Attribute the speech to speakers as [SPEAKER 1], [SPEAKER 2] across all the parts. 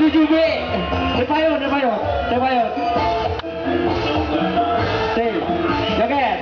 [SPEAKER 1] 7B. Depayon, depayon, depayon. Sih, joget.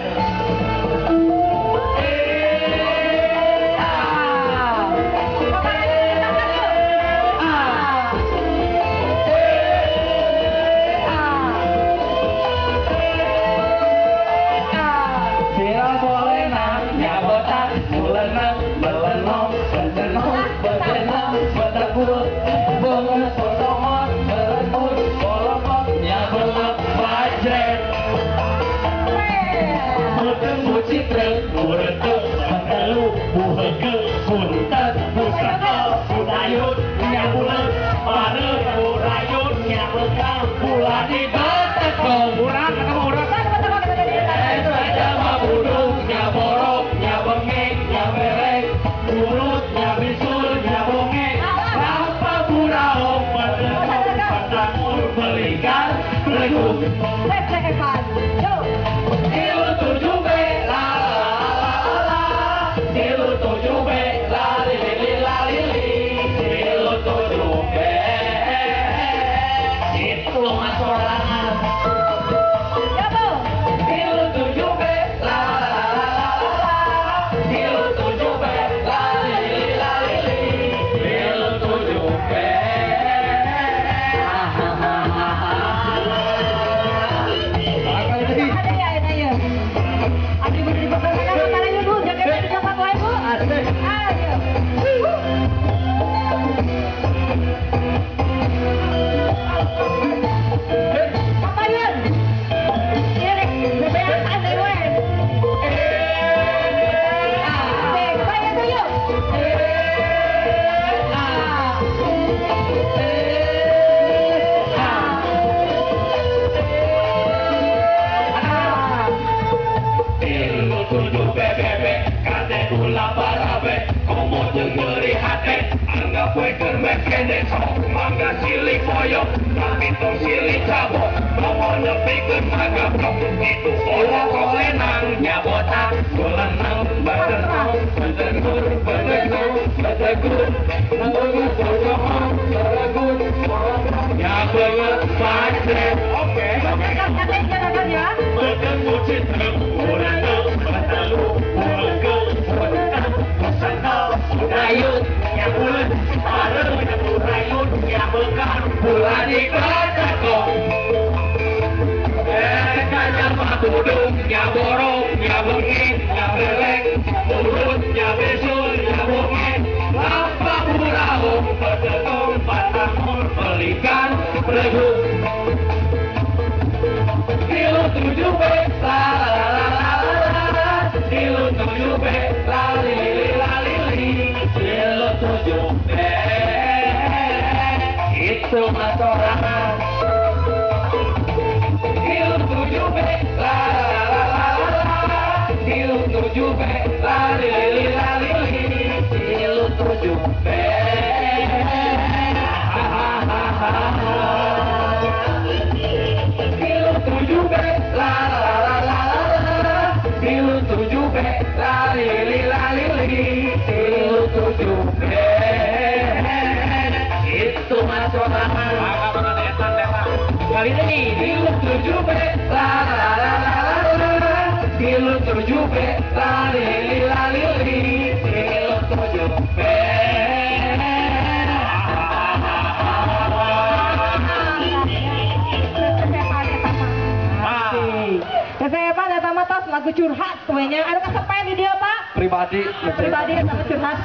[SPEAKER 2] Lagu curhat semuanya. Ada kesepen di dia, Pak?
[SPEAKER 3] Pribadi.
[SPEAKER 2] Pribadi sama curhat.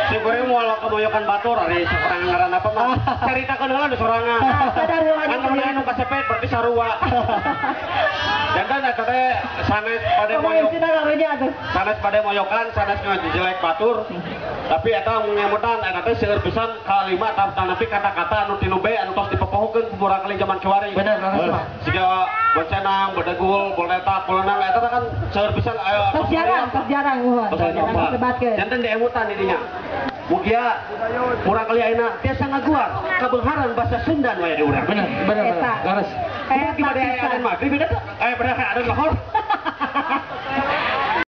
[SPEAKER 3] Si gue mau kemoyokan batur ari sorangan ngaran apa mah. Caritakeun heula nu sorangan.
[SPEAKER 2] Sadar heula.
[SPEAKER 3] Kan mun anu kasepet berarti sarua. Jangan eta teh sanes pada moyok. Sanes pada moyokan, sanes ngajelek batur. Tapi eta ngemutan eta teh seueur pisan kalimat tapi kata-kata anu tinu be anu tos dipopohokeun ku murangkalih jaman kiwari.
[SPEAKER 1] Bener, leres, Pak.
[SPEAKER 3] Siga boncenang, bedegul, boletak, bolenang eta kan seueur pisan aya
[SPEAKER 2] tos jarang, tos jarang nuhun. Tos
[SPEAKER 3] janten diemutan di dinya. Mugia murangkalih ayeuna tiasa ngaguar kabeungharan basa Sunda nu aya di urang.
[SPEAKER 1] Bener, bener, bener. Leres.
[SPEAKER 3] Kumaha aya adan maghrib eta? Aya bener adan lohor.